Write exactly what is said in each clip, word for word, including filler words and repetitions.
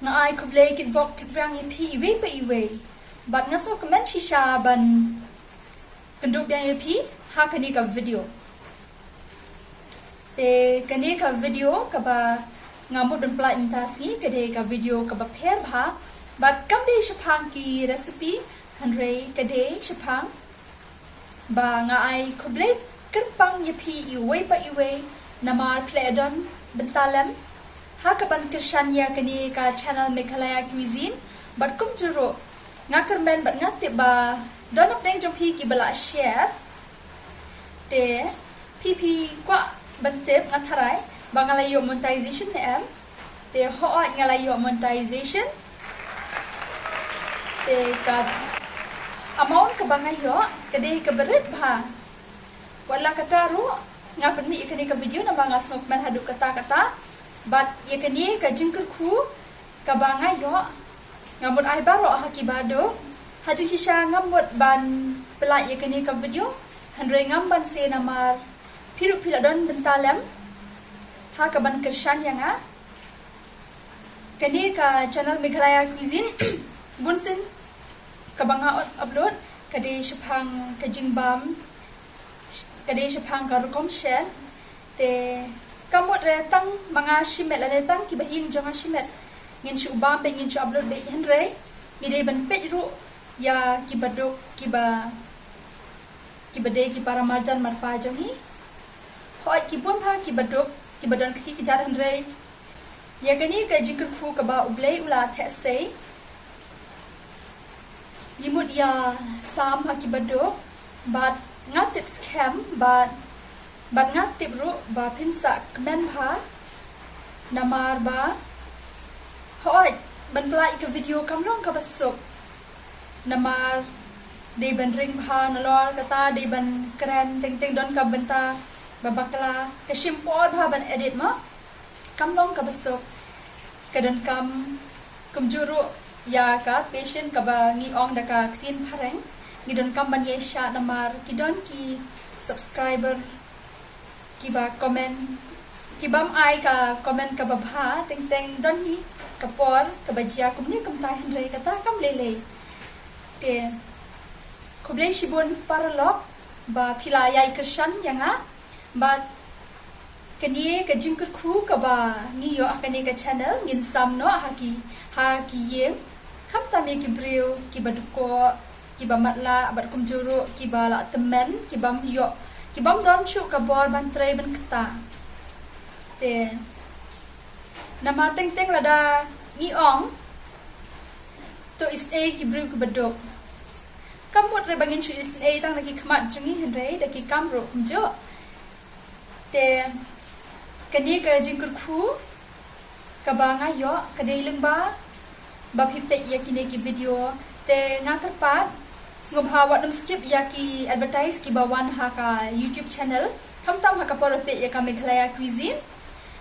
Nga ai khublei kitbok kitrwiang ïa phi iwei pa iwei. Bad nga sngewkmen shisha ban kyndup biang ïa phi ha kane ka video. Te kane ka video kaba nga mut ban pynlait mynta sngi ka dei ka video kaba pher bha. Bad kam dei shaphang ki recipe, hynrei ka dei shaphang ba nga ai khublei kyrpang ïa phi iwei pa iwei namar phi la don bynta lem ha kaban kyrshan ïa kane ka channel Meghalaya Cuisine. Bad kumjuh ruh nga kyrmen bad nga tip ba don napdeng jong phi kiba la share. Te phi phi kwah ban tip, nga tharai ba nga la ïoh monetization ne em. Te hooid, nga la ïoh monetization. Te ka amount kaba nga ïoh ka dei kaba rit bha. Wat la katta ruh nga pynmih ïa kane ka video namar nga sngewkmen haduh katta katta. Bad ïa kane ka jingkyrkhu kaba nga ïoh, nga mut ai baroh ha kiba duk. Ha jingshisha ngam mut ban pynlait ïa kane ka video, hynrei ngam banse namar phi ruh phi la don bynta lem ha kaban kyrshan ïa nga. Kane ka channel Meghalaya Cuisine, bunsien kaba nga upload ka dei shaphang ka jingbam, ka dei shaphang ka rukom shet. Te kam mut re tang ma nga shimet lane tang kiba ïing jong nga shimet ngin shu bam beit, ngin shu upload beit, hynrei ngi dei ban peit ruh ïa kiba duk, kiba, kiba dei ki para marjan marpa jong ngi. Hooid, ki bun bha kiba duk, kiba don kti kjat, hynrei ïa kane ka jingkyrkhu kaba U Blei u la theh sei, ngi mut ïa sam ha kiba duk. Bad nga tip skhem bad, bad nga tip ruh ba phin sa kmen bha. Namar ba hooid, ban pynlait ka video kam long kaba suk. Namar dei ban ring bha nalor kata, dei ban kren teng teng, don ka bynta ba bakla, ka shim por bha ban edit mo. Kam long kaba suk. Ka donkam kumjuh ruh ïa ka patient kaba ngi ong da ka ktien phareng. Ngi donkam ban ïaishah namar ki don ki subscriber kiba comment, ki bym ai ka comment kaba bha, teng teng don hi ka por kaba jia kumne kumtai, hynrei kata kam lei lei. Te khublei shibun paralok ba phi la ïai kyrshan ïa nga. Bad kane ka jingkyrkhu kaba ngi ïoh ha kane ka channel, ngin sam noh ha ki, ha ki ïing, khamtam ïa ki briew kiba duk, kiba matlah, bad kumjuh ruh kiba la tymmen, ki bym ïoh, ki bym don shuh ka bor ban trei ban kta. Te namar teng teng lada ngi ong to isynei ki briew kiba duk, kam mut re ba ngin shu isynei tang da ki khmat jong ngi, hynrei da ki kam ruh kumjuh. Te kane ka jingkyrkhu kaba nga ïoh ka dei lyngba ba phi peit ïa kine ki video. Te nga kyrpad sngewbha wat nym skip ïa ki advertise kiba wan ha ka YouTube channel, khamtam ha ka por ba peit ïa ka Meghalaya Cuisine.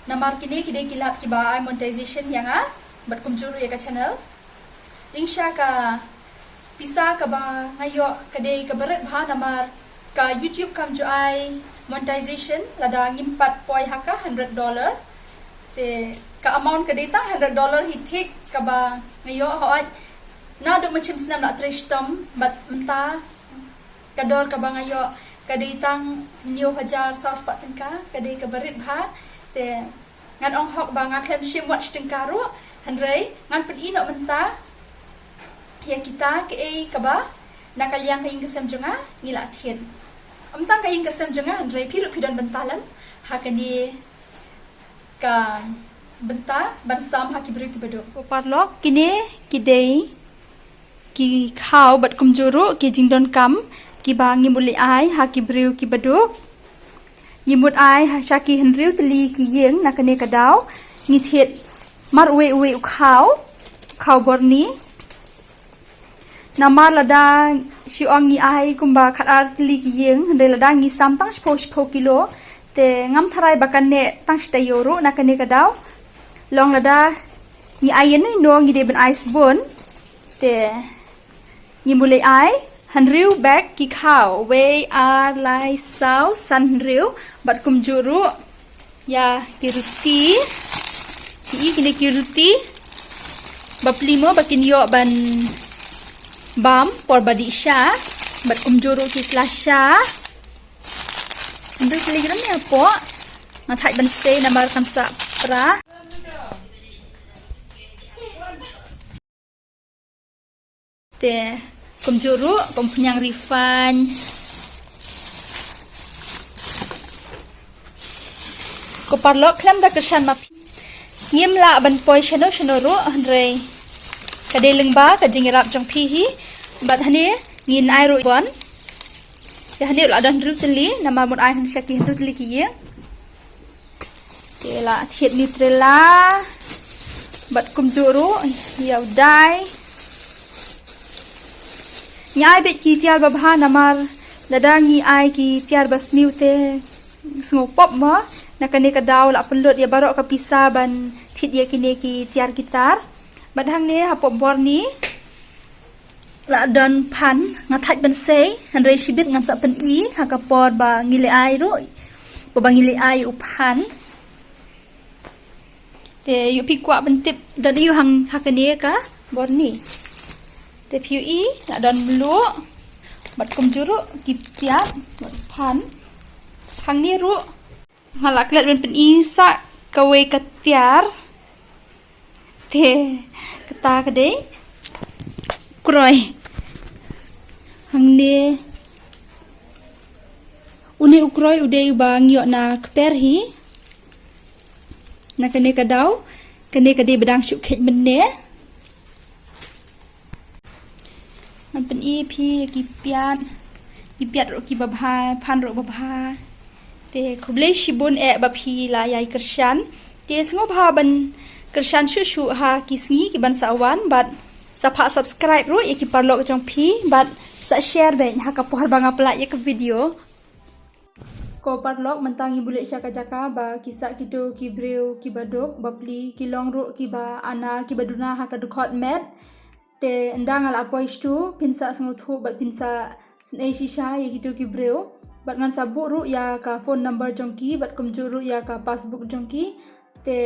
Namar kine ki dei ki lad kiba ai monetization ïa nga bad kumjuh ruh ïa ka channel. Jingshisha ka pisa kaba nga ïoh ka dei kaba rit bha namar ka YouTube kam ju ai monetization lada ngim pat poi ha ka hundred dollar. Te ka amount ka dei tang hundred dollar hi thik kaba nga ïoh, hooid, naduh mynshem snem la trei shitom bad mynta ka dor kaba nga ïoh ka dei tang hynñiew hajar saw spah tyngka, ka dei kaba rit bha. Te ngan ong hok ba nga khlem shim wat shi tyngka ruh, hynrei ngan pyni noh mynta ïa kita kaei kaba na ka liang ka ïing ka sem jong nga ngi la thied. Ym tang ka ïing ka sem jong nga, hynrei phi ruh phi don bynta lem ha kane ka bynta ban sam ha ki briew kiba duk. Paralok, kine ki dei ki khaw bad kumjuh ruh ki jingdonkam kiba ngi mut leh ai ha ki briew kiba duk. Ngi mut ai ha sha ki hynriew tylli ki ïing na kane ka daw. Ngi thied mar uwei uwei u khaw, u khaw borni. Namar lada shu ong ngi ai kumba khatar tylli ki ïing, hynrei lada ngi sam tang shiphew shiphew kilo, te ngam tharai ba kan neh tang shi taïew ruh na kane ka daw. Long lada ngi ai ïano ïano ngi dei ban ai sbun. Te ngi mut leh ai hynriew bek ki khaw, wei, ar, lai, saw, san, hynriew, bad kumjuh ruh ïa ki ruti. Ki i kine ki ruti. Bapli mo ba kin ïoh ban bam por ba dih sha, bad kumjuh ruh ki sla sha. Hynriew tylli ki don ne hapoh. Nga thait ban sei namar kan sa pra. Te kumjuh ruh kum pynïang refined. Ko paralok, khlem da kyrshan ma phi. Ngim lah ban poi shano shano ruh, hynrei ka dei lyngba ka jingïarap jong phi hi. Bad hangne ngin ai ruh bun. Te hangne la don hynriew tylli, namar mut ai hynriew tylli ki ïing. Te la thied Nutella bad kumjuh ruh ïa u dai. Ngi ai beit ki tiar babha namar lada ngi ai ki tiar basniew te sngewpop mo. Na kane ka daw la pynlut ïa baroh ka pisa ban thied ïa kine ki tiar ki tar. Bad hangne hapoh bor ni la don phan, nga thait ban sei, hynrei shibit ngan sa pyni ha ka por ba ngi leh ai ruh, ba, ba ngi leh ai u phan. Te ïoh phi kwah ban tip don ïa u hang ha kane ka bor ni. Te phi ïohi la don mluh bad kumjuh ruh ki piat bad phan. Hangne ruh nga la klet ban pyni sa kawei ka tiar. Te kata ka dei kroi. Hangne une u kroi u dei uba ngi ïoh na kper hi. Na kane ka daw, kane ka dei ba dang shu kheit mynne. Ngan pyni phi ki piat, ki piat ruh ki babha, phan ruh babha. Te khublei shibun eh ba phi la ïai kyrshan. Te sngewbha ban kyrshan shuh shuh ha ki sngi ki ban sa wan bad sa phah subscribe ruh ïa ki paralok jong phi bad sa share beit ha ka por ba nga pynlait ïa ka video. Ko paralok, mynta ngi buh leit sha ka jaka ba ki sah kito ki briew ki baduk, bapli ki long ruh ki ba ana ki ba duna ha ka dkhot met. Te ynda nga la poi shatu phin sa sngewthuh bad phin sa snei shisha ïa kito ki briew. Bad ngan sa buh ruh ïa ka phone number jong ki bad kumjuh ruh ïa ka passbook jong ki. Te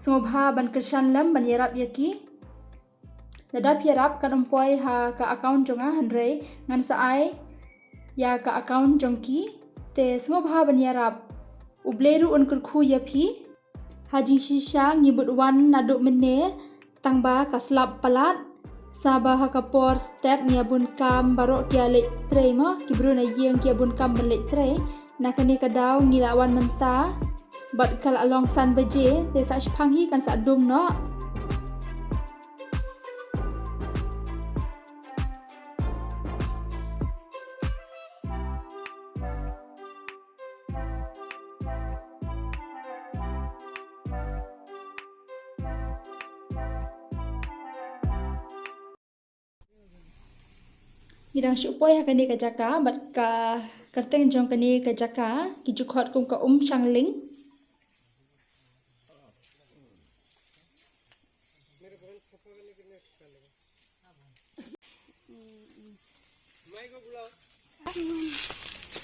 sngewbha ban kyrshan lem ban ïarap ïa ki. Lada phi ïarap kan ym poi ha ka account jong nga, hynrei ngan sa ai ïa ka account jong ki. Te sngewbha ban ïarap. U Blei ruh un kyrkhu ïa phi. Ha jingshisha ngi bud wan naduh mynne tang ba ka slap palat. Sa ba ha ka por step ngi ïa bun kam baroh ki ïa leit trei mo, ki briew na ïing ki ïa bun kam ban leit trei. Na kane ka daw ngi la wan mynta bad ka la long san baje, te sa shipang hi kan sa dum noh. Ngi dang shu poi ha kane ka jaka bad ka kyrteng jong kane ka jaka ki ju khot kum ka Um Shangling.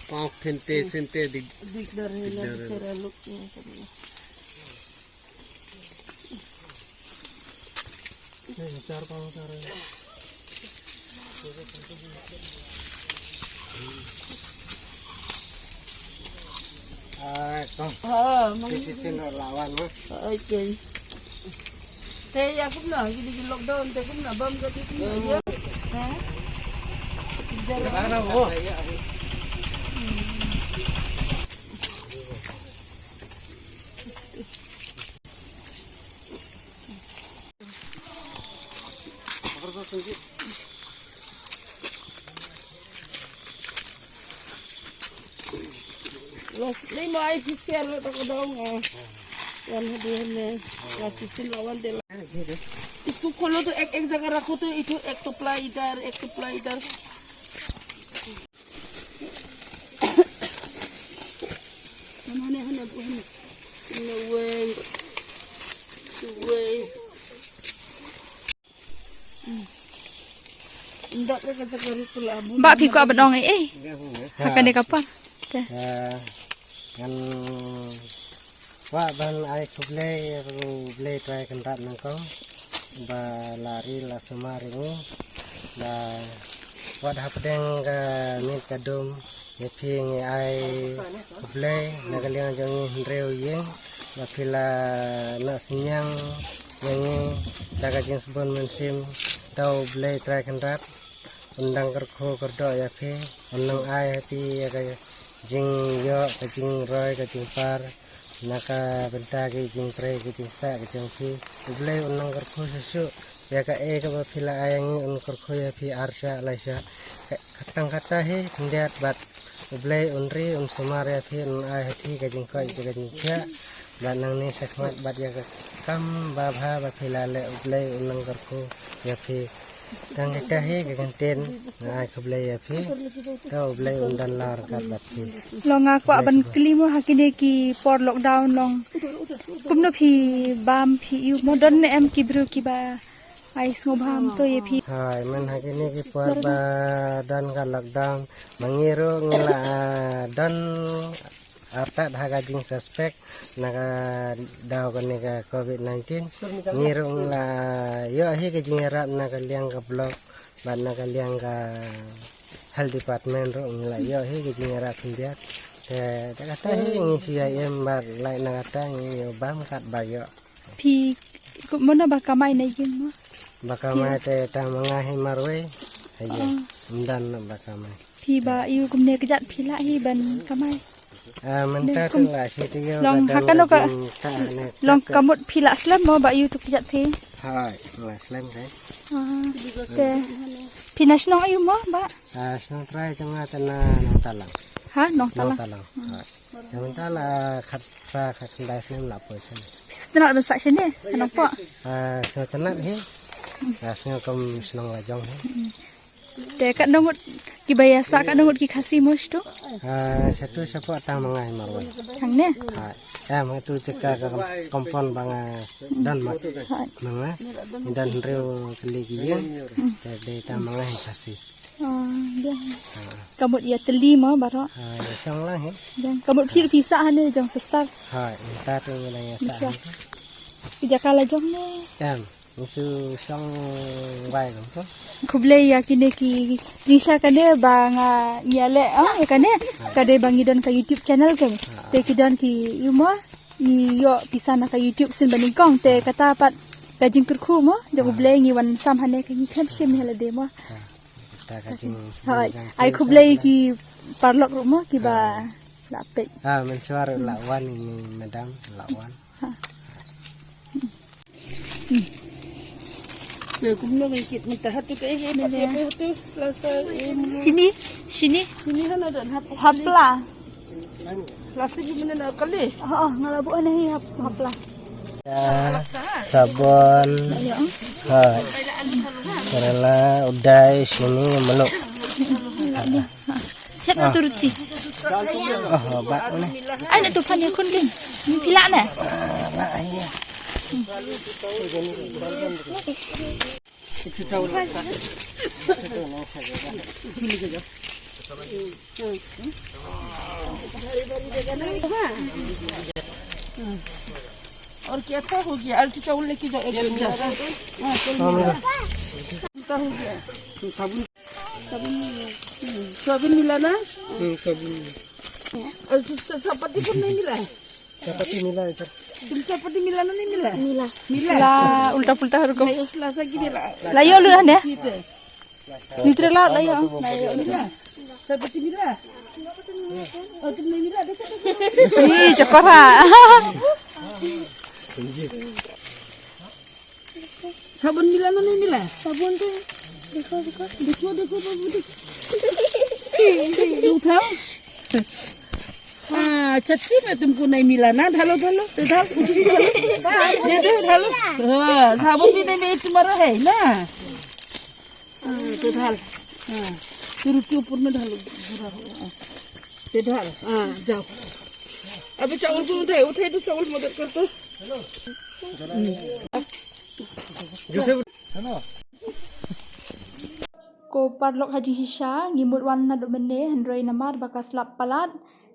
Paw phinte sinte dik. Dikdar hi na, dikdar bichara lok niya. Ah, kong. Ha, mang. This is in lawan, ha? Okay. Te ïa kumno, ki dei ki lockdown, te kumno, bam ka dei kumno, ïa. Ha? Ïa, mana, oh. Los, नहीं, मैं आई फिर से आलू तक दऊंगा। वन हदी हमने, या सिस्टम वन दे। इसको खोलो तो एक, एक जगह रखो तो इधर एक टोपला इधर, एक टोपला इधर। Hane, hane, hane. No way. No way. Ba phi kwah ban ong ei ei ha kane ka por? Te. Ah, ngan kwah ban ai khublei ïa U Blei Trai Kynrad Nangkong. Ba la ri la sumar ïa ngi, ba wat hapdeng ka miet ka dum ïa phi ngi ai khublei na ka liang jong ngi hynriew ïing, ba phi la noh synñiang ïa ngi da ka jingsbun mynsiem. To U Blei Trai Kynrad un dang kyrkhu kyrdoh ïa phi, un nang ai ha phi ïa ka jingïoh, ka jingroi, ka jingpar na ka bynta ki jingtrei ki jingktah ki jong phi. U Blei un nang kyrkhu shuh shuh ïa kaei kaba phi la ai ïa ngi, un kyrkhu ïa phi ar shah lai shah. Ka, ka tang kata hi khyndiat bad U Blei un ri un sumar ïa phi, un ai ha phi ka jingkoit ka jingkhiah. Bad nangne shakhmat bad ïa ka kam babha ba phi la leh, U Blei un nang kyrkhu ïa phi. Tang kata hi ka kyntien, nga ai khublei ïa phi. To U Blei un don la ryngkat bad phi. Long nga kwah ban kylli mo ha kine ki por lockdown long kumno phi bam phi ïoh mo, don ne em ki briew kiba ai sngewbha mo to ïa phi? Hai, man ha kine ki por ba don ka lockdown ma ngi ruh ngi la, ah, don artat ha ka jingsuspek na ka daw kane ka covid nineteen. Ngi ruh ngi la ïoh hi ka jingïarap na ka liang ka block bad na ka liang ka health department ruh ngi la ïoh hi ka jingïarap khyndiat. Te, te kata hi ngi shu ïa im bad lait na kata ngi ïoh bam kat ba ïoh. Phi, mano ba kamai na ïing mo? Ba kamai te tang ma nga hi marwei. Hayo, ym don ba kamai. Phi ba ïoh kumne kjat phi lah hi ban kamai? Ah, mynta te la shi te ïoh long ka ha dang kano ka jingktah ne long ka mut phi lah slem mo ba ïoh tu kjat phi? Hai, la slem kai. Ah, te phi na shnong aiu mo ba? Ah, shnong trai jong nga te na Nongtalang. Ha, Nongtalang. Nongtalang. Hai. Te mynta la khatphra khatkhyndai snem la poi shane. Sngewtynnat ban sah shane, nongpok? Ah, sngewtynnat hi. Ah, sngew kum shnong la jong hi. Te katno ngut kiba ïa sah, katno ngut ki Khasi mo shatu? Ah, shatu shapoh tang ma nga hi marwei. Tang ne? Ha, em, tu jaka ka compound ba nga don ma. Ha. Ma nga. Ngi don hynriew tylli ki ïing. Te dei tang ma nga hi Khasi. Ah, biang. Ha. Ka mut ïa tylli mo baroh. Ha, ïa shong lang hi. Biang. Ka mut phi ruh phi sah hangne jong sister. Ha, mynta te ngi la ïa sah. Ki jaka la jong ne. Em. Ngi shu shong bai lam tu. Khublei ïa kine ki jingshisha kane ba nga ngi ïa leh, ah, ïa kane. Ka dei ba ngi don ka YouTube channel kan. Te ki don ki ïu mo ngi ïoh pisa na ka YouTube sien ba nyngkong te kata pat ka jingkyrkhu mo jong U Blei ngi wan sam hangne ka ngi khlem shim ïa lade mo. Kata ka jing. Hooid. Ai khublei ki paralok ruh mo kiba la peit. Ah, mynshuwa ruh la wan ïa ngi madam la wan. Ha. Shini, shini. Shini hana don hap-, hapla. Plastik ni mana na kali. Oh, oh, nga la buh hana hi hap-, hapla. Ya, sabon. Ya. Ha. Karela, udai, shini, manok. Siap na tu roti. Oh, bak ni. Ai, na tu pan ya kun kin. Ni pila na. और क्या था, हो गया। और चावल लेके जाओ, एक बंदा। हाँ, चल गया। उल्टा हो गया। साबुन। साबुन नहीं है। हम्म, साबुन मिला ना? हम्म, साबुन मिला। और दूसरा चपाती को नहीं मिला है? चपाती मिला है, सर। तुम चपाती मिला ना, नहीं मिला? मिला। मिला? La, ulta pulta harus. Layo selasa gini lah. Layo lu, Han, ya? Gitu. Ni tu lah, layo. Layo. Milah. Sabi ti milah. Oh, tu milah, dia kata. Ih, cakap, ha. Sabun milah na nahi milah? Sabun tu. Dekho, dekho. Dekho, dekho, babu, dekho. Tui uthao. हाँ, सच्ची में तुमको नहीं मिला ना? ढालो, ढालो, ये ढालो, उठो से ढालो। ये दो ढालो। हाँ, साबुन भी नहीं, नहीं तुम्हारा है ना? हाँ, तो ढाल। हाँ, तो रोटी ऊपर में ढालो, पूरा हो। हाँ। ये ढाल। हाँ, जाओ। अभी चावल को उठाए, उठाए तो चावल मदद कर तो। Ko paralok ha jingshisha, ngi mut wan naduh mynne, hynrei namar ba ka slap palat,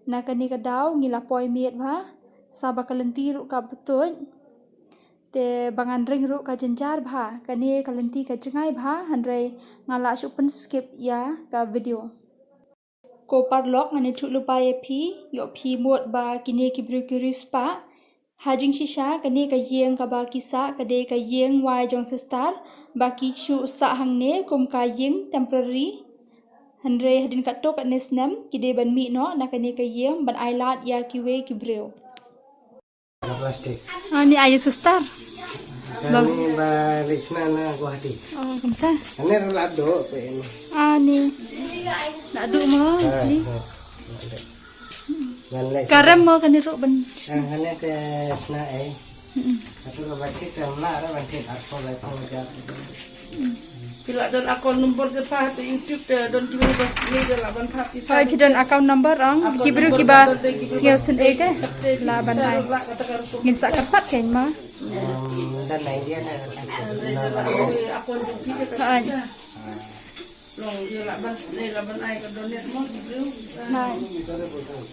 na kane ka daw ngi la poi miet bha, sa ba ka lynti ruh ka btuid. Te ba ngan ring ruh ka jynjar bha, kane ka lynti ka jngai bha, hynrei nga lah shuh pynskip ïa ka video. Ko paralok, ngan ïathuh lypa ïa phi, ïoh phi mut ba kine ki briew ki riewspah. Ha jingshisha, kane ka ïing kaba ki sah ka dei ka ïing wai jong sister, ba ki shu sah hangne kum ka ïing temporary. Hynrei hadien katto katne snem ki dei ban mih noh na kane ka ïing ban ailad ïa kiwei ki briew. Plastik. Ah, ni ayu sister. Kane ba leit shna na Guwahati. Oh, kumta. Kane ruh la duh pe ni. Ah, ni. La duh mo ni. Ngan leit. Ka rem mo kane ruh ban. Ah, kane te shna ei. Mm-mm. Atu ka ba thik ka mla ra ban thik arphew laiphew hajar. Phi lah don account number te pha te YouTube te don ki briew ba sngewsynei te lah ban pha pisa. Hooid, phi don account number ong. Ki briew kiba sngewsynei te lah ban ai. Ngin sa kyrpad kein ma. Don idea na. Hooid. Long ïa lah ban sngewsynei lah ban ai ka donate mo ki briew.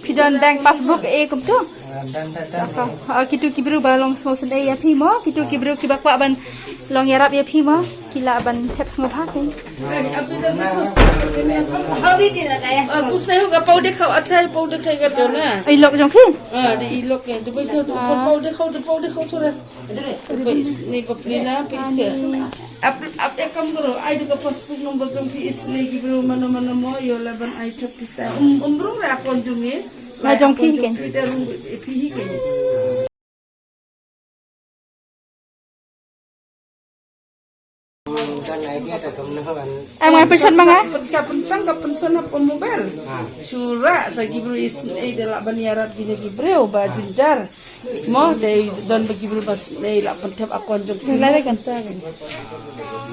Phi don bank passbook eh kumtu. Ah, kitu ki briew ba long sngewsynei ïa phi mo, kitu ki briew kiba kwah ban long ïarap ïa phi mo, ki lah ban thep sngewbha kein. Ah, ku sngewsynei ka pau de khaw achai pau de khai ka don na. I lok jong phi? Ah, de i lok kein. Tu bai tu pau de khaw, tu pau de khaw tu ra. Ap ap ekam guru ai de ka passbook number jong phi is ne ki briew mano mano mo ïoh lah ban ai thep pisa. Um um briew ra kon jong i. La jong phi hi kein. Phi hi kein. Em ngan pynshon ma nga. Sa pynshon ka pynshon ha pon mobile. Shu ra sa ki briew is ne de lah ban ïarap kine ki briew ba jynjar. Mo dei don ba ki briew ba sngewsynei lah ban thep account jong ki. Lai lai kan ta kan.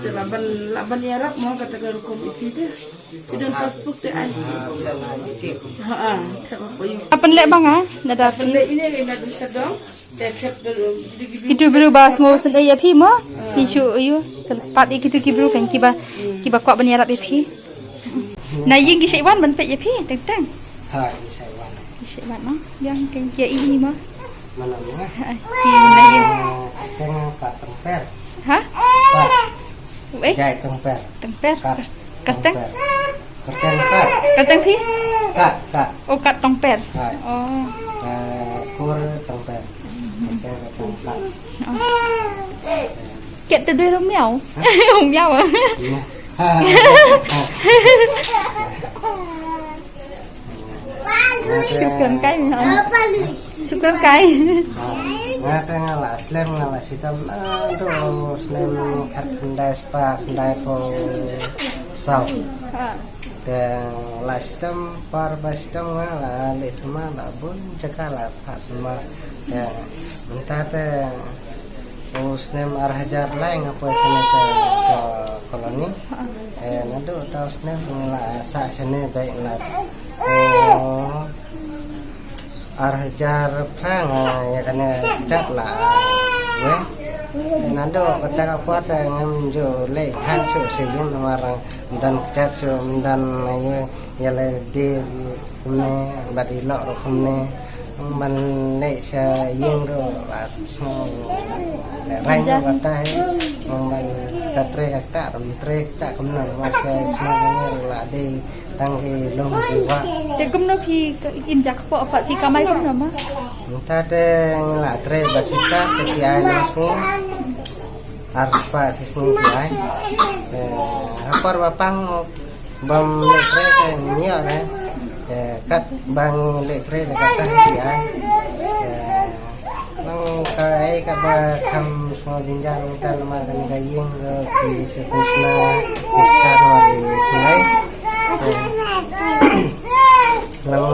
Te lah ban lah ban ïarap mo kata ka rukom iti te. Ki don passbook te ai. Ha ha. Thep apa yu. Apa leh bang ah? Nada apa leh ini leh nada sadong. Te thep dulu. Kitu briew ba sngewsynei ïa phi mo. Ki shu yu. Kyrpad ïa kitu ki briew kan kiba kiba kwah ban ïarap ïa phi. Na ïing ki shait wan ban peit ïa phi teng teng. Ha, ki shait wan. Ki shait wan no. Ïa kan ïa i ni ma. Mana mana. Ki na ïing. Teng pat teng per. Ha? Pat. Wei. Jai teng per. Teng per. Kat. Kat teng. Teng per. Kat teng phi? Kat kat. Oh kat teng per. Ha. Oh. Kur teng per. Teng per teng kat. Ket te dei rong miau. Rong miau. Shukran kai. Shukran kai. Nga te nga la slem nga la shitom na do snem khat khyndai spah khyndai phew saw. Te la shitom par ba shitom nga la leh sumar la bun jaka la phah sumar. Te mynta te u snem ar hajar lai nga poi shane sha ka colony. Te naduh ta u snem nga la sah shane beit la ar hajar phra nga ïa kane kat la wei. Te naduh kata ka por te ngam ju leh than shuh sha ïing namar ym don kjat shuh ym don ïa ïa la dei kumne bad i lok ruh kumne. Ban leh sha ïing ruh la sngew rang ruh kata hi. Ban ka trei kata ym trei kata kumne ma sha sma ïing ruh la dei tang ki lum ki wah. Te kumno phi im jak po pat phi kamai kumno ma? Mynta te ngi la trei ba sita te ki ai nang sngi. Ar spah ki sngi ki ai. Te ha por ba pang bam leh trei te ngi ïoh re. Te kat ba ngi leh trei te kata ki ai. Te nang ka ai kaba kham sngew jynjar mynta namar kane ka ïing ruh ki shu pynshna ki start ma ki sngew. Te nang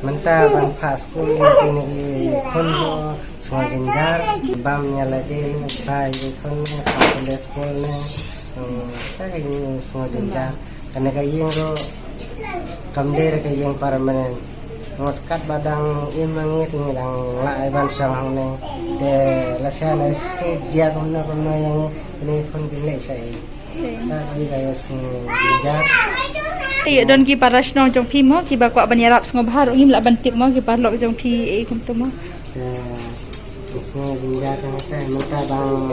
mynta ban phah skul ïa kine ki khun ruh sngew jynjar bam ïa lade ne sa ïa ki khun ne phah Sunday school ne. Hmm, ta ka ïing sngew jynjar. Kane ka ïing ruh kam dei re ka ïing permanent. Ngut katba dang im ma ngi te ngi dang lah ai ban shong hangne. Te lashai la sngewjia kumno kumno ïa ngi, kine ki khun kin leh shaei. Ta ka ïa ka ïa sngew jynjar. Te ïa don ki para shnong jong phi mo kiba kwah ban ïarap sngewbha ruh ngim lah ban tip mo ki paralok jong phi ei kumta mo. Te Isngi jingjia te mynta bang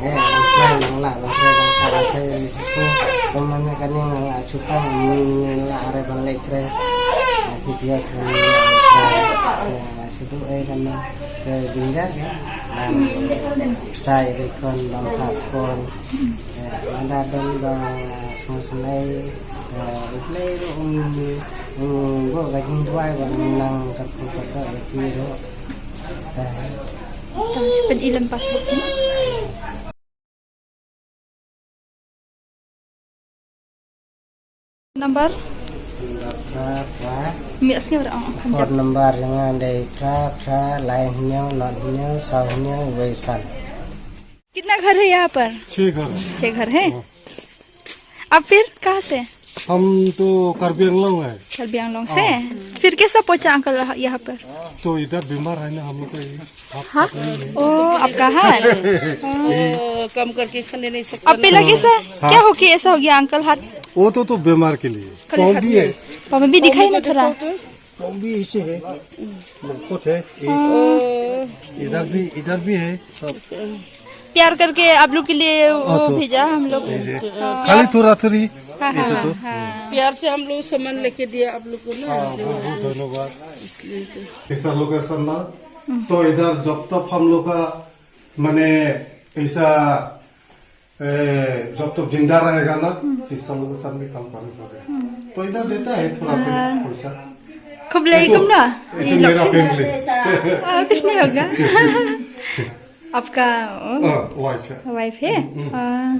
eh bang trei bang lah bang trei bang lah bang trei isngi pemanya kane nga lah chupang ni lah are bang leh trei. Siti ya kan lah sudu eh kan ke jingjia ke bang sai de kon bang sa skon. Manda don ba sung sunai utlei ro um um go ga jingduai ba nang ka ko ka ka ki ro. Tang cepat ilan passbook ni. Number? Number phra. Mi asngi ora ang Phone number jong nga dei phra phra lai hynñiew not hynñiew saw hynñiew wei san. कितना घर है यहाँ पर? छह घर है। छह घर है। हाँ। आप फिर कहाँ से? हम तो कार्बी आंगलोंग है। कार्बी आंगलोंग से? हाँ। फिर कैसा पहुँचा अंकल यहाँ पर? तो इधर बीमार है ना हम लोग को ये। हाँ? ओ, आपका हाथ? ओ, काम करके खाने नहीं सकता। अब पहला कैसा? हाँ। क्या हो के ऐसा हो गया अंकल हाथ? वो तो, तो बीमार के लिए। खाली हाथ में। पाँव भी है। पाँव में भी दिखाई ना थोड़ा। पाँव भी ऐसे है। लंगकोट है। एक। ओ। इधर भी, इधर भी है। सब। प्यार करके आप लोग के लिए वो हाँ, तो भेजा हम लोग। ऐसे। हाँ। खाली थोड़ा थोड़ी। हाँ, हाँ, इधर तो। हाँ। प्यार से हम लोग सामान लेके दिया आप लोग को ना। हाँ, जो बहुत, बहुत धन्यवाद। इसलिए तो। ऐसा लोग ऐसा ना तो इधर जब तक हम लोग का, माने, ऐसा, ए, जब तक जिंदा रहेगा ना, सिस्टर लोग के साथ में काम करना पड़ेगा। तो इधर देता है थोड़ा बहुत पैसा। खूब लेगी तुम ना? ये तो मेरा फैमिली। हाँ, कुछ नहीं होगा। आपका, ओ, हाँ, वाइफ है। वाइफ है? हाँ।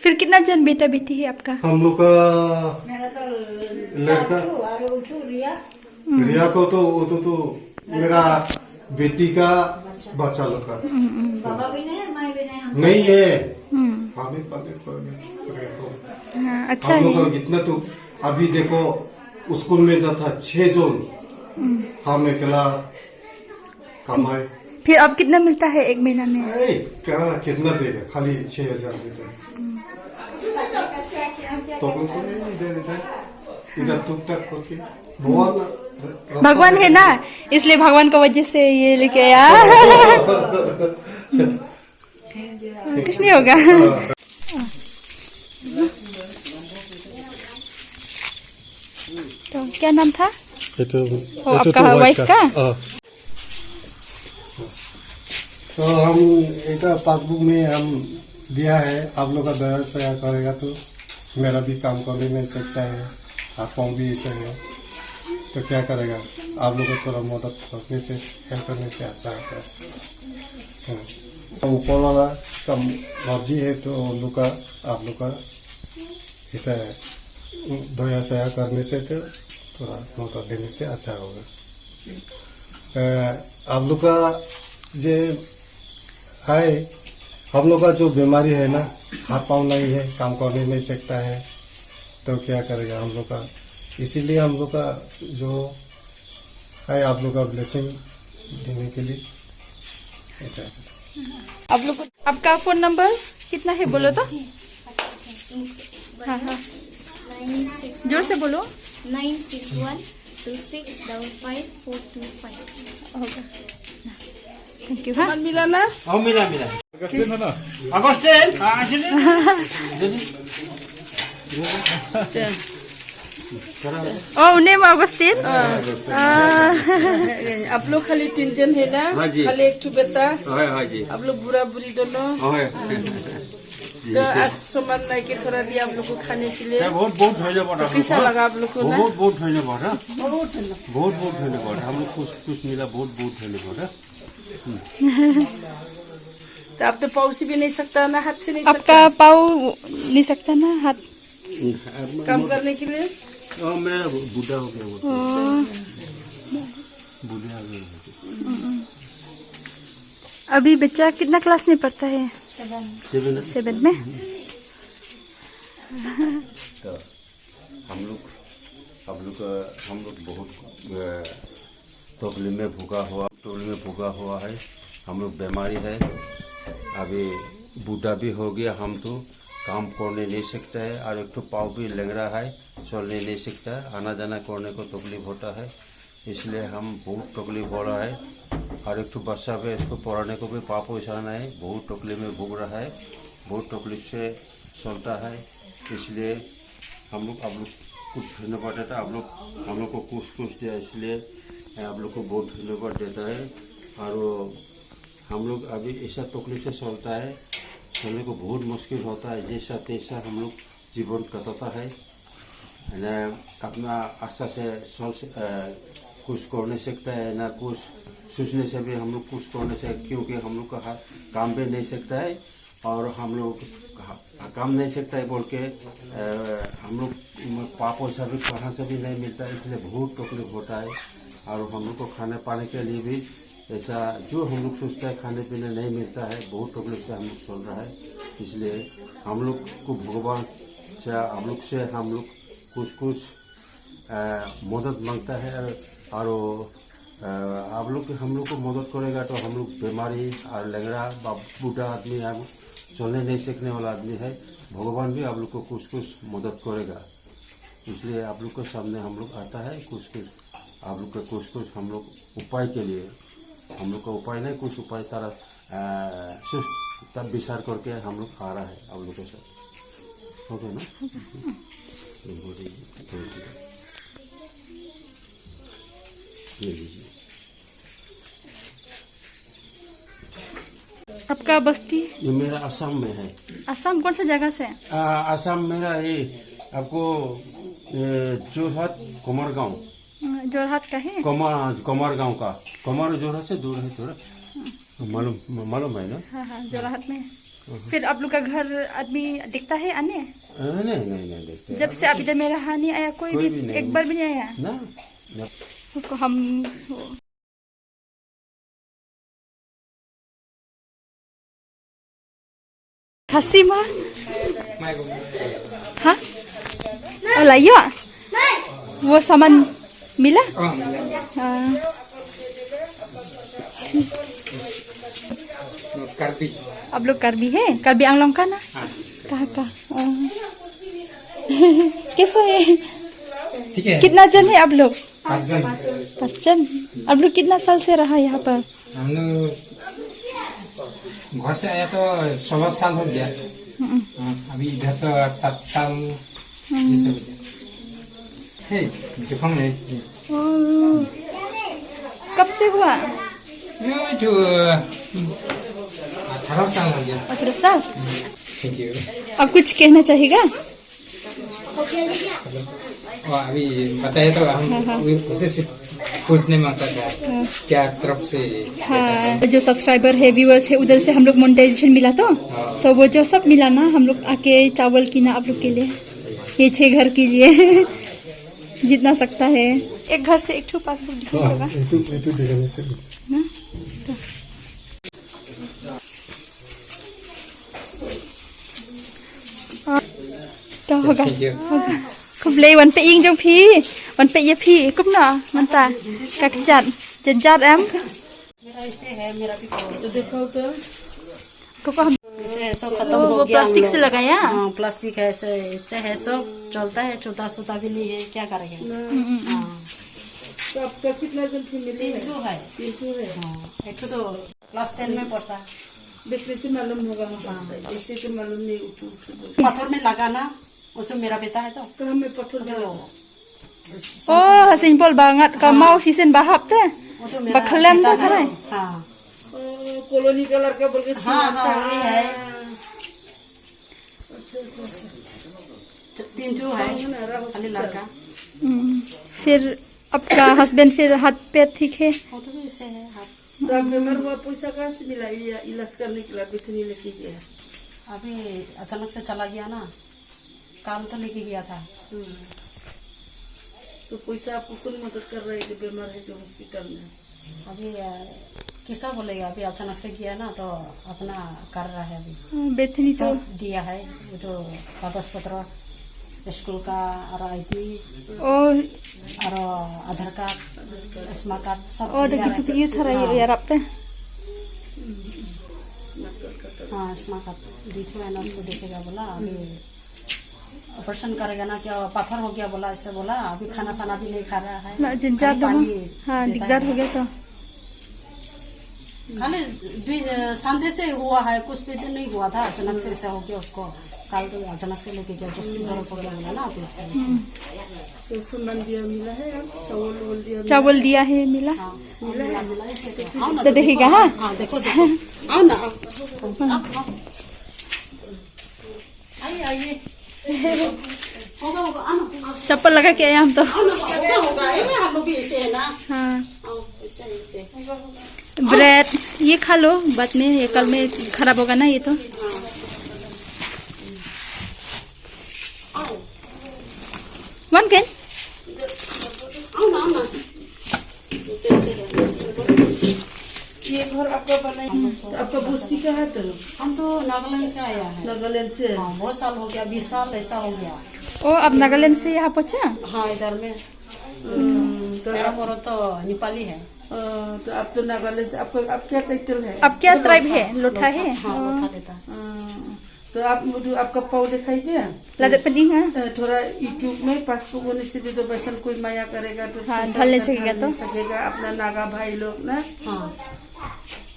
फिर कितना जन बेटा बेटी है आपका? हम लोग का मेरा तो लड़का। चार ठो और वो ठो रिया। रिया को तो, वो तो, तो मेरा बेटी का बच्चा लोग का। बाबा भी नहीं है, माँ भी नहीं है, हम नहीं है। हमें पहले को, हाँ, अच्छा है। हम लोग का इतना तो अभी देखो, स्कूल में जाता छह जन, हम अकेला कमाए। फिर अब कितना मिलता है एक महीना में? ए, क्या, कितना देगा? खाली छह हजार देता है। तो उनको नहीं दे देता है। इधर टूक टाक करके। भगवान, भगवान है ना, इसलिए भगवान का वजह से ये लेके आया। कुछ नहीं होगा। तो क्या नाम था? ये तो, ओ, ये तो, आपका तो वाइफ वाइफ का? हाँ। तो हम ऐसा पासबुक में हम दिया है, आप लोग का दया से करेगा तो मेरा भी काम करने नहीं सकता है, आप कौन भी ऐसा है, तो क्या करेगा? आप लोग को थोड़ा मदद करने से, हेल्प करने से अच्छा होता है। हाँ। तो ऊपर वाला का मर्जी है, तो उन लोग का, आप लोग का ऐसा है, दया सया करने से तो थोड़ा मदद देने से अच्छा होगा। अ, आप लोग का ये है, हम लोग का जो बीमारी है ना, हाथ पाँव नहीं है, काम करने नहीं सकता है, तो क्या करेगा हम लोग का? इसीलिए हम लोग का जो है, आप लोग का ब्लेसिंग देने के लिए अच्छा। आप लोग को, आपका फोन नंबर कितना है, बोलो तो। हाँ, हाँ। जोर से बोलो। Nine six one two six double five four two five. Okay. Thank you, हाँ। Milan na? Oh, Milan, Milan. Agustin, ano? Agustin? Ah, Agustin? Oh, name Agustin? Ah. आप लोग खाली तीन जन है ना? हाँ जी। खाली एक ठो बेटा? हाँ, हाँ जी। आप लोग बूढ़ा बूढ़ी दोनों? हाँ। तो आज सामान लाके थोड़ा दिया आप लोग को खाने के लिए। बहुत बहुत धन्यवाद। तो कैसा लगा आप लोग को ना? बहुत बहुत धन्यवाद, हाँ। बहुत धन्यवाद। बहुत बहुत धन्यवाद। हम लोग कुछ कुछ मिला, बहुत बहुत धन्यवाद, हाँ। तो आप तो पाँव से भी नहीं सकता ना, हाथ से नहीं सकता। आपका पाँव नहीं सकता ना, हाथ। काम करने के लिए? हाँ, मैं बूढ़ा हो गया हूँ। बूढ़ा हो गया हूँ। अभी बच्चा कितना क्लास में पढ़ता है? सेवन। सेवन में। तो हम लोग, हम लोग, हम लोग बहुत, अ, तकलीफ में भूखा हुआ, तकलीफ में भूखा हुआ है। हम लोग बीमारी है, अभी बूढ़ा भी हो गया, हम तो काम करने नहीं सकता है, और एक तो पाँव भी लंगड़ा है, चलने नहीं सकता है, आना जाना करने को तकलीफ होता है। इसलिए हम बहुत तकलीफ हो रहा है। हर एक तो बच्चा पे इसको पढ़ाने को भी पा पैसा नहीं, बहुत तकलीफ में भोग रहा है, बहुत तकलीफ से चलता है। इसलिए हम लोग आप लोग को धन्यवाद देता है। आप लोग हम लोग को कुछ कुछ दिया, इसलिए आप लोग को बहुत धन्यवाद देता है। और हम लोग अभी ऐसा तकलीफ से चलता है, चलने को बहुत मुश्किल होता है, जैसा तैसा हम लोग जीवन कटाता है। अपना अच्छा से सोच कुछ कर नहीं सकता है ना, कुछ सोचने से भी हम लोग कुछ कर नहीं सकते, क्योंकि हम लोग का काम भी नहीं सकता है। और हम लोग काम नहीं सकता है बोल के हम लोग पाप और सभी कहाँ से भी नहीं मिलता है, इसलिए बहुत तकलीफ होता है। और हम लोग को खाने पाने के लिए भी ऐसा जो हम लोग सोचता है खाने पीने नहीं मिलता है, बहुत तकलीफ से हम लोग चल रहा है। इसलिए हम लोग को भगवान से हम लोग से हम लोग कुछ कुछ मदद मांगता है। और आप लोग हम लोग को मदद करेगा तो हम लोग बीमारी और लंगड़ा बूढ़ा आदमी है, चलने नहीं सीखने वाला आदमी है। भगवान भी आप लोग को कुछ कुछ मदद करेगा। इसलिए आप लोग के सामने हम लोग आता है कुछ कुछ आप लोग का कुछ कुछ हम लोग उपाय के लिए। हम लोग का उपाय नहीं, कुछ उपाय तारा तब विचार करके हम लोग आ रहा है आप लोग के साथ। हो गया ना? आपका बस्ती? ये मेरा आसाम में है। आसाम कौन सा जगह से? आसाम मेरा ये आपको जोरहाट कोमरगांव। जोरहाट का है? कोमर गांव का। कोमर जोरहाट से दूर है थोड़ा। मालूम मालूम है ना? हाँ हाँ, जोरहाट में। फिर आप लोग का घर आदमी दिखता है आने? नहीं नहीं नहीं देखते। जब से आप इधर में रहा नहीं आया कोई, कोई भी, भी नहीं। एक बार भी नहीं आया? ना। तो हम Khasi ma? हाँ? ओ लाइयो? वो सामान मिला? हाँ। आप लोग कार्बी है? कार्बी आंगलोंग का ना? कहाँ का? कैसा है? कितना जन है आप लोग? पाँच जन। आप लोग कितना साल से रहा यहाँ पर? हम लोग घर से आया तो सोलह साल हो गया। अभी इधर तो सात साल। ये सब है जुकाम है। कब से हुआ? जो अठारह साल हो गया। अठारह साल। Thank you. अब कुछ कहना चाहेगा? अभी बताया तो हम उसे से पूछने मांगता था क्या तरफ से। हाँ, जो सब्सक्राइबर है, व्यूअर्स है, उधर से हम लोग मोनेटाइजेशन मिला तो। तो वो जो सब मिला ना, हम लोग आके चावल किना आप लोग के लिए, ये छह घर के लिए। जितना सकता है। एक घर से एक ठो पासबुक दिखा सका। Khublei wan peit ïing jong phi. Wan peit ïa phi kumno mynta ka kjat. Jynjar em? मेरा ऐसे है, मेरा भी करो। Koko हम इसे सब खत्म हो गया। प्लास्टिक से लगाया? हाँ, प्लास्टिक है, ऐसे इससे है, सब चलता है, छोटा छोटा भी नहीं है, क्या करेंगे? हाँ। तो आपका कितना जन फैमिली तीन है? ठो है। तीन ठो है। हाँ, एक ठो तो क्लास टेन में पढ़ता है। देखने से मालूम होगा ना, बस ऐसे तो मालूम नहीं, उठू उठू बोल। पत्थर में लगाना, उसमें मेरा बेटा है तो। तो हमें पत्थर तो Oh, haseiñ Paul ba ngat ka maw shisien ba hap te. वो तो Ba मेरा khlem बेटा to है। kharai. हाँ। कॉलोनी का लड़का बोल के हाँ, हाँ, वही है। अच्छा अच्छा अच्छा। तीन ठो है, खाली लड़का। हम्म, फिर आपका हस्बैंड फिर हाथ पैर ठीक है? वो तो भी ऐसे है, हाथ। तो आप बीमार हुआ, पैसा कहाँ से मिला ये इलाज करने के लिए? अभी तो नहीं लेके गया। अभी अचानक से चला गया ना, काल तो लेके गया था। हम्म। तो पैसा आपको कौन मदद कर रहा है कि बीमार है कि हॉस्पिटल में? अभी अ, कैसा बोलेगा, अभी अचानक से गया ना, तो अपना कर रहा है अभी। हाँ, बेथनी तो सब दिया है, वो जो कागज पत्र, स्कूल का और आईडी और और आधार कार्ड, स्मार्ट कार्ड सब और दिया देखिए है। तो ये थरा ये यार आप ते हाँ, smart card D two N उसको देखेगा बोला। अभी ऑपरेशन करेगा ना, क्या पत्थर हो गया बोला, ऐसे बोला। अभी खाना साना भी नहीं खा रहा है। ना, झंझट खाली हो। पानी हाँ, देता दिक्कत है। हो गया तो। खाली दुई, अ, संडे से हुआ है, कुछ भी दिन नहीं हुआ था, अचानक से ऐसा हो गया उसको। कल तो अचानक से लेके गया, जस्ती दर्द हो गया बोला ना, अभी। तो सुमन दिया मिला है, चावल वोल दिया मिला चावल है। दिया है, मिला। हाँ, मिला है, मिला है, ठीक है। आओ ना, तो तो देखिएगा, देखो। हाँ। हाँ, देखो, देखो। आओ ना, आओ। आओ, आओ। आइए, आइए। होगा, होगा, आना, आना। चप्पल लगा के आए हम तो। आना, होगा, होगा, ये हम लोग भी ऐसे है ना। हाँ। हाँ, ऐसे ही थे। ब्रेड, ये खा लो, बाद में, ये कल में खराब होगा ना ये तो। हाँ। आओ। One can? आओ ना, आओ ना। ये घर आपका बना है? तो आपका बस्ती कहाँ है तो? हम तो नागालैंड से आया है। नागालैंड से? हाँ, बहुत साल हो गया, बीस साल ऐसा हो गया। ओ, आप नागालैंड से यहाँ पहुँचा? हाँ, इधर में। हम्म, तो मेरा आप मरो तो नेपाली है। अ, तो आप तो नागालैंड से, आपका, आप क्या टाइटल है? आप क्या तो ट्राइब लोथा। है? लोथा लोथा है? हाँ, हाँ। लोथा देता। हाँ। तो आप मुझे आपका पाँव दिखाई दिया? ला दे पनी, हाँ। अ, थोड़ा YouTube में पासबुक होने से दे दो, वैसन कोई माया करेगा तो हाँ, पैसा ढलने वैसा सकेगा ढल तो। नहीं सकेगा, अपना नागा भाई लोग ना। हाँ।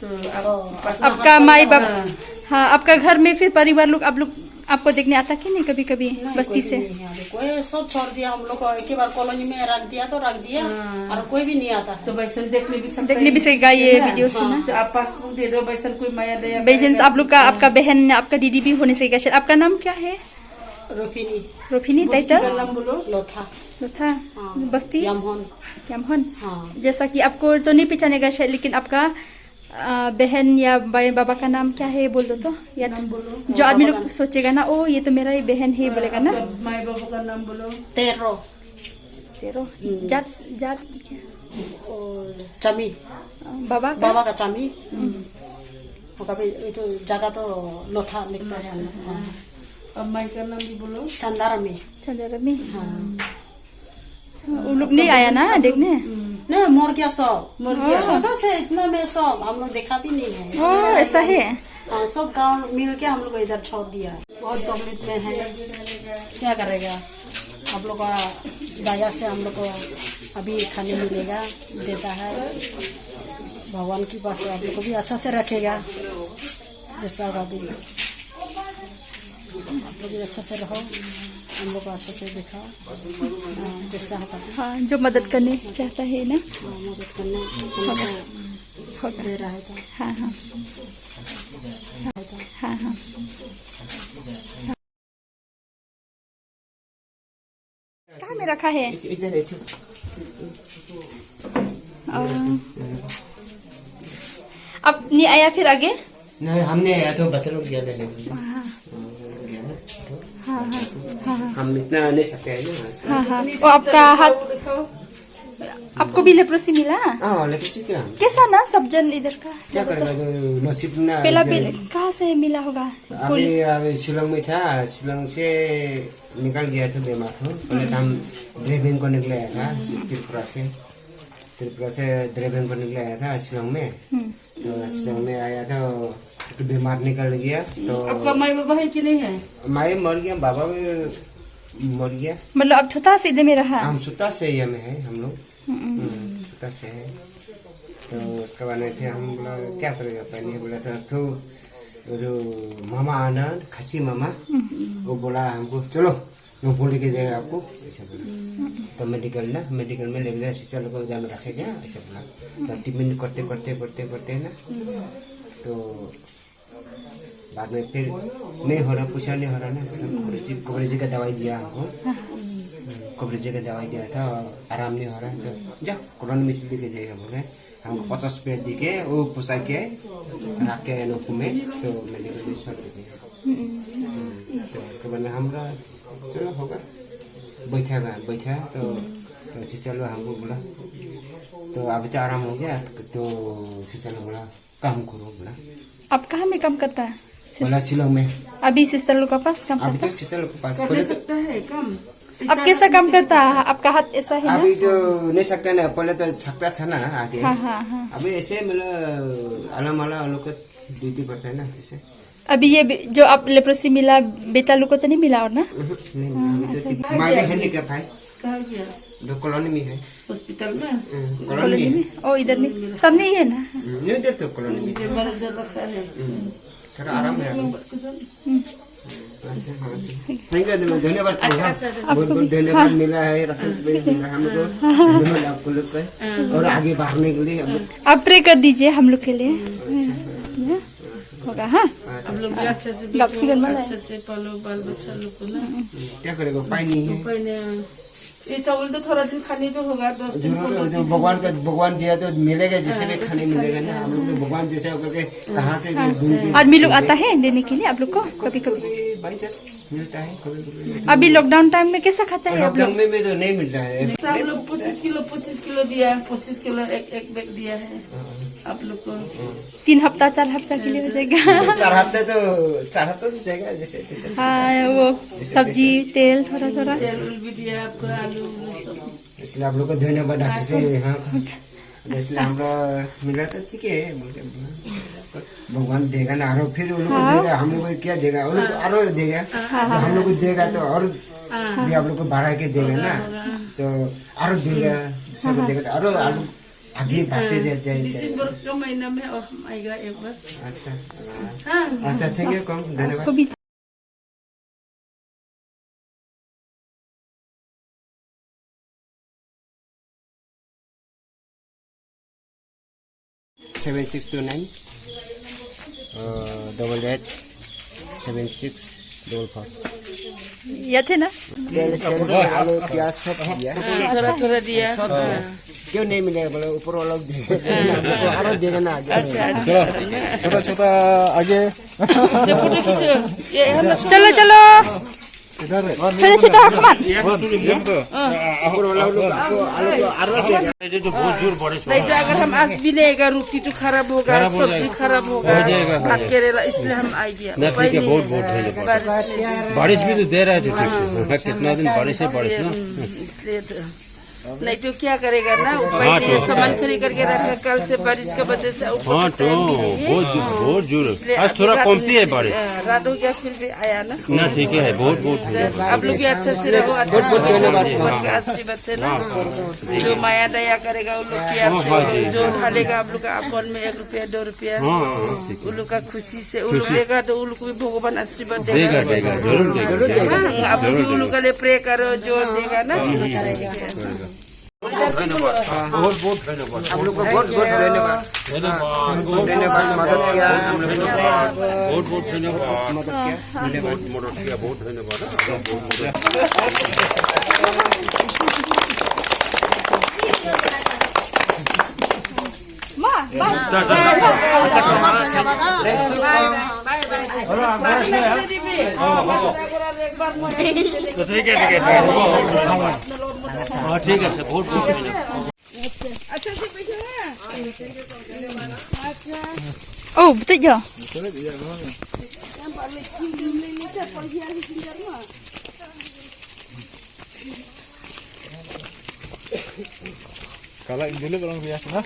तो आप तो पासबुक आपका माई बाप, हाँ। हाँ, आपका घर में फिर परिवार लोग, आप लोग, आपको देखने आता कि नहीं कभी-कभी नहीं, बस्ती कोई भी से? नहीं है अभी। कोई सब छोड़ दिया हम लोग को, एक ही बार कॉलोनी में रख दिया तो रख दिया, हाँ। और कोई भी नहीं आता है। तो वैसन देखने भी सकता देखने है भी सकेगा ये ना? वीडियो से हाँ। ना। तो आप पासबुक दे दो, वैसन कोई माया दया वैसन करेगा। आप लोग का, हाँ। आपका बहन, आपका दीदी भी होने सकेगा शायद। आपका नाम क्या है? रोफिनी। रोफिनी, बस्ती टाइटल? का नाम बोलो। लोथा। लोथा। हाँ। बस्ती? यामहन। यामहन। हाँ। जैसा कि आपको तो नहीं पहचानेगा शायद, लेकिन आपका, अ, बहन या बाई बाबा का नाम क्या है बोल दो तो, या नाम बोलो। जो आदमी लोग सोचेगा ना, "ओ, ये तो मेरा ही बहन है," हाँ, बोलेगा ना। आपका माई बाबा का नाम बोलो। तेरो। तेरो। हम्म। जात, जात क्या? ओ, चामी। बाबा का? बाबा का चामी। हम्म। वो कभी, ये तो जगह तो लोथा लिखता है हम लोग। हाँ। अब माई का नाम भी बोलो। चंदारामी। चंदारामी। हाँ। वो लोग नहीं आया ना देखने? नहीं, मर गया सब। मर गया। छोटा से इतना में सब हम लोग देखा भी नहीं है। ओ, ऐसा है? हाँ, सब गांव मिल के हम लोग को इधर छोड़ दिया। बहुत तकलीफ में है, क्या करेगा? आप लोग का दया से हम लोग को अभी खाने मिलेगा, देता है। भगवान की पास आप लोग को भी अच्छा से रखेगा, जैसा का भी। आप लोग भी अच्छा से रहो, हम लोग को अच्छा से दिखाओ। हाँ, जैसा होता है। हाँ, जो मदद करने चाहता है ना। हाँ, मदद करने होगा। दे रहा है तो। हाँ, हाँ। हाँ, हाँ। कहाँ में रखा है? इधर है। अ, अब नहीं आया फिर आगे? नहीं, हमने आया तो बच्चा लोग गया लेने। हाँ। गया ना? हाँ, हाँ, हाँ, हाँ। हम इतना नहीं सकते हैं ना। हाँ, हाँ। वो आपका हाथ, आपको भी लेप्रोसी मिला? हाँ, लेप्रोसी क्या? कैसा ना सब जन इधर का? क्या करेगा, जो नसीब ना, पहला जो पहले कहाँ से मिला होगा? अभी, अभी शिलोंग में था, शिलोंग से निकल गया था बीमार था। पहले तो हम ड्राइविंग को निकले आया था त्रिपुरा से, त्रिपुरा से ड्राइविंग को निकले आया था शिलोंग में। हम्म। तो शिलोंग में आया था, तो बीमार निकल गया। तो आपका माई बाबा है कि नहीं है? माई मर गया, बाबा भी मर गया। मतलब आप छोटा से इधर में रहा? हम छोटा से ये में है हम लोग। हम्म। हम्म, छोटा से है। तो उसके बाद में फिर हम बोला, "क्या करेगा?" पहले बोला था, तो वो जो मामा आना, खासी मामा, हम्म। वो बोला हमको, "चलो, नोंगपोक लेके जाएगा आपको," ऐसा बोला। हम्म। तो मेडिकल ना, मेडिकल में ले गया, सिस्टर लोग को इधर में रखेगा, ऐसा बोला। तो ट्रीटमेंट करते, करते, करते, करते ना, हम्म। तो बाद में फिर नहीं हो रहा, पूछा नहीं हो रहा ना, तो कवरेज, कवरेज का दवाई दिया हमको। हाँ। कवरेज का दवाई दिया था, आराम नहीं हो रहा, तो जा, कॉलोनी में लेके जाइए बोले। हमको पचास रुपया दी के, वो पोसा के, रख के नोंगपोक में, तो मेडिकल में छोड़ के गए। हम्म। तो उसके बाद में हम रहा, चलो होगा, बैठा गया, बैठा, तो, तो सिस्टर लोग हमको बोला, तो अभी तो आराम हो गया, तो सिस्टर लोग बोला, काम करो बोला। आप कहाँ में काम करता है? बोला शिलोंग में। अभी सिस्टर लोग के पास काम अभी करता तो है? सिस्टर लोग के पास। कर बोले तो सकता है काम? अब कैसा काम करता है? आपका हाथ ऐसा है ना? अभी तो नहीं सकता ना, पहले तो सकता था ना आगे। हाँ, हाँ, हाँ। अभी ऐसे मतलब आला माला उन लोग को ड्यूटी पड़ता है ना, जैसे। अभी ये बे-, जो आप लेप्रोसी मिला, बेटा लोग को तो नहीं मिला और ना? नहीं, नहीं, अभी तो अच्छा। ठीक। माँ भी हैंडीकैप है। कहाँ गया? जो कॉलोनी में है। हॉस्पिटल में? हम्म, कॉलोनी कॉलोनी में। में? ओ, इधर में। सब नहीं है ना? हम्म, नहीं, इधर तो कॉलोनी में। ये बड़ा ज्यादा सा है। हम्म, थोड़ा आराम है अभी। हम्म। अच्छा, हाँ, ठीक। Thank you, धन्यवाद। अच्छा, हाँ। अच्छा, अच्छा। बहुत, बहुत धन्यवाद मिला है, रसद भी मिला है हमको। धन्यवाद आपको लोग का। हाँ। और आगे बढ़ने के लिए हम लोग आप प्रे कर दीजिए हम लोग के लिए। अच्छा। हाँ, होगा, हाँ। अच्छा। आप लोग भी अच्छे से गप बैठो, सिगन वाला है। अच्छे से पालो बाल बच्चा लोग को ना। क्या करेगा, उपाय नहीं है। उपाय नहीं है। ये चावल तो थोड़ा दिन खाने को होगा, दस दिन जरूर, पंद्रह जो दिन भगवान का, होगा। भगवान दिया तो मिलेगा, जैसे भी हाँ, खाने कुछ मिलेगा खाने ना। का। हम लोग तो भगवान जैसे होकर के कहाँ से भी हाँ। ढूंढ के आदमी लोग आता है देने के लिए आप लोग को कभी कभी? कभी by chance मिलता है, कभी कभी। अभी लॉकडाउन टाइम में कैसा खाता है आप लोग? लॉकडाउन में, में तो नहीं मिलता है। सब लोग पच्चीस किलो, पच्चीस किलो दिया, पच्चीस किलो एक, एक बैग दिया है हाँ। आप लोग को। हाँ। तीन हफ्ता, चार हफ्ता के लिए हो जाएगा। चार हफ्ते तो, चार हफ्ते तो जाएगा, जैसे, जैसे। हाँ, वो जैसे, सब्जी, जैसे। तेल, थोड़ा, थोड़ा। तेल उल भी दिया आपको, आलू, वो सब। इसलिए आप लोग को धन्यवाद, अच्छे से, हाँ। इसलिए हमरा मिला तो ठीक है, बोल के बोला। भगवान देगा ना, और फिर उन लोग को हाँ। देगा, हम लोग को क्या देगा, उन लोग को हाँ। और देगा। हाँ, हाँ। हम लोग को देगा तो और हाँ। भी आप लोग को बढ़ा के देगा ना, होगा, होगा। तो और देगा, दूसरा को हाँ, देगा तो और हाँ। आलू आगे बढ़ते हाँ, जाते हैं। दिसंबर का महीना में और हम आएगा एक बार। अच्छा। हाँ। अच्छा, thank you, कम, धन्यवाद। आपको भी। Seven six two nine, uh, double eight, seven six double four। याद है ना? तेल, सेल, आलू, प्याज सब दिया। हाँ, थोड़ा, थोड़ा दिया। सब दिया। हाँ। क्यों नहीं मिलेगा बोले, ऊपर वाला देगा। हाँ। ऊपर वाला देगा ना, आगे। अच्छा, अच्छा। छोटा, छोटा, छोटा आगे। जो फोटो खींचो। ये हम लोग चलो, चलो। इधर है। छोटा, छोटा, हकमान। ये तो तुम लोग तो। हाँ। ऊपर वाला लोग आपको, आलू को आरो देगा। ये तो बहुत जोर बारिश हो रहा है। नहीं तो अगर हम आज भी नहीं आएगा, रोटी तो खराब होगा, खराब हो सब्जी जाएगा। खराब होगा, हो जाएगा, हो भात जाएगा। करेला, इसलिए हम आ गया। ना, ठीक है, बहुत, बहुत धन्यवाद। बारिश में। बारिश भी तो दे रहा है, तो ठीक है। हाँ, कितना दिन बारिश है, बारिश ना। हम्म, इसलिए तो। नहीं तो क्या करेगा ना, ऊपर हाँ, ये तो सामान खरीद करके रखा, कल से बारिश की वजह से ऊपर हाँ, से तो टाइम भी नहीं है। बहुत, बहुत जोर। इसलिए आज अभी थोड़ा रात कमती में है से, बारिश। हाँ, रात हो गया फिर भी आया ना। ना, ठीक है, बहुत, बहुत धन्यवाद। आप लोग भी अच्छा से रहो, अच्छा से रहो, ऊपर के आशीर्वाद से ना। हाँ, हाँ। जो माया दया करेगा उन लोग की हाँ, आपसे, हाँ, जी, जो जी। ढालेगा आप लोग का अकाउंट में एक रुपया, दो रुपया, हाँ, हाँ, ठीक है। उन लोग का खुशी से, उन लोग खुशी। देगा तो उन लोग को भी भगवान आशीर्वाद देगा। देगा, देगा, जरूर देगा, जरूर देगा। हाँ, आप लोग भी जरूर उन लोग देगा। के लिए प्रे करो, जो हाँ। देगा ना। हम्म, हम्म, हम्म। धन्यवाद। बहुत, बहुत धन्यवाद। आप लोग को बहुत, बहुत धन्यवाद। धन्यवाद। बहुत, बहुत धन्यवाद, मदद किया हम लोग को। बहुत, बहुत धन्यवाद। मदद किया। धन्यवाद। बहुत मदद किया, बहुत धन्यवाद। तो ठीक है, ठीक है, ठीक है। हाँ, ठीक है, सर, बहुत, बहुत धन्यवाद। ओ, betul je. Kalau dulu belum biasa, ha?